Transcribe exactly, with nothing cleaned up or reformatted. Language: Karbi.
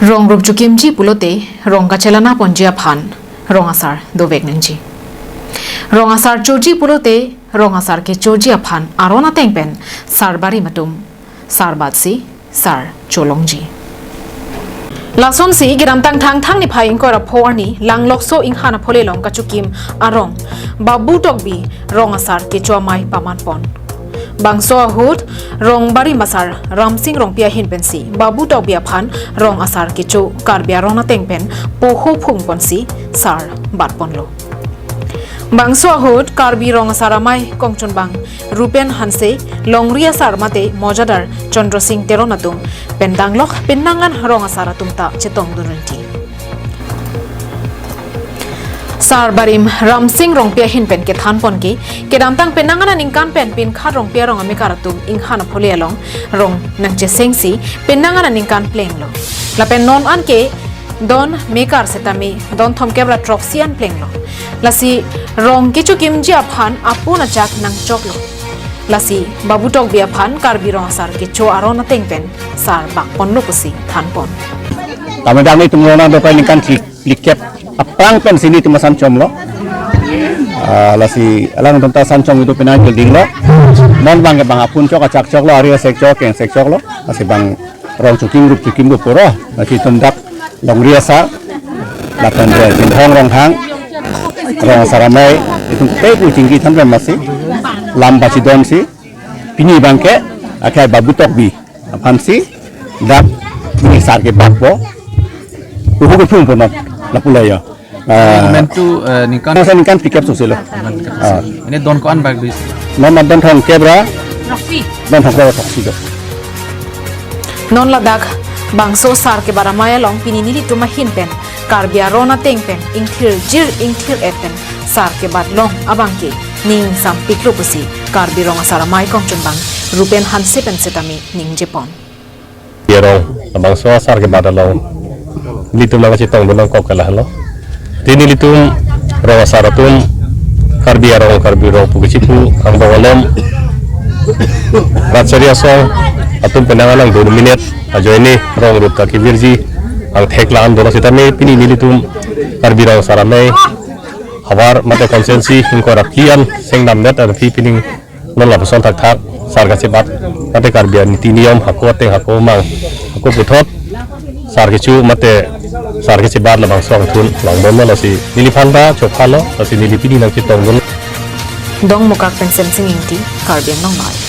Rong rup chukimji pulote rong kachelana ponji aphan rong asar dovek nangji. Rong asar choji pulote rong asar kechoji aphan aron ateng pen sar barim atum sar batsi sar cholongji. Lasonsi kedamtang Thangthang niphai ingkoi ra pho arni Langlokso Inghan Aphole along kachokim arong Babu Tokbi rong asar kecho amei paman pon. Bangso ahut rong barim asar Ramsing Rongpi ahin pensi Babu Tokbi aphan rong asar kecho Karbi aron ateng pen poho phung ponsi sar bat ponlo. Bangso ahut Karbi rong asar amei kongchunbang Rupen Hanse, longri asar mate mojadar Chandra Singh Teron atum pen danglok penang an rong asar atum ta chetongdun rinti. Sar barim Ramsing Rongpi ahin pen kethan pon ke, kedamtang penang an aningkan pen Pinkhat Rongpi arong amekar atum Inghan Aphole along rong nangchesengsi penang an aningkan plenglo. Lapen non an ke don mekar setame don thomkep ra throksi an plenglo. Lasi rong kechokimji aphan apun achak nangchoklo. Lasi Babu Tokbi aphan Karbi rong asar kecho aron ateng pen sar bak ponlo pusi than pon. Tame dang itum rong nangdok aningkan phli, phlikep aphrang pensi nelitum asan chomlo. Ah, lasi alangtum ta asan chom itum penang jul dinglo. Non bang ke bang apun chok achak choklo, ari asek chok, keng sek choklo. Lasi bang rong chokim rup chokim rup pura. Lasi itum dak longri asar, lapen re Chinthong Ronghang, rong asar amei, itum tei pu chingki than pen masi lam pachidonsi, pini bang ke akhai Babu Tokbi aphansi dak pini sar kebatpo, uhu kephung ponot lapu layo. Ah, momentu, eh, ningkan, masa ningkan phlikep soselo. Ningkan phlikep soselo. Ah. Ini don ko-an bak bis? Non don thomkep ra, throksi. Don thomkep ra throksi do. Non ladak bangso sar kebat amei along pini nelitum ahin pen Karbi aron ateng pen ingthirjir ingthir-et pen sar kebat long abang ke ning sampiklo pusi Karbi rong asar amei kongchunbang Rupen Hanse pen setame ningje pon. Arong, labangso asar kebat along nelitum nangkachetongdun nangkok ke lahelo. Pini nelitum rong asar atum Karbi arong, Karbi rong pu kechipu angbong alom, Ratchari asong atum penang an nangdon minute ajoine rong rup ta kevirji angthek la-an dolo setame pini nelitum Karbi rong asar amei havar mate constituency ingkoi ra phli an seng damdet arphi pining non lapuson thakthak sar kachebat mate Karbi aniti niyom hako ateng hako mang hako puthot sar kecho mate sar kechebat labangso angthun langbomlo. Lasi neliphan ta chophalo, lasi neli pini nangchetongdun. Dongmukak pen Semsing Ingti, Karbi Anglong Live.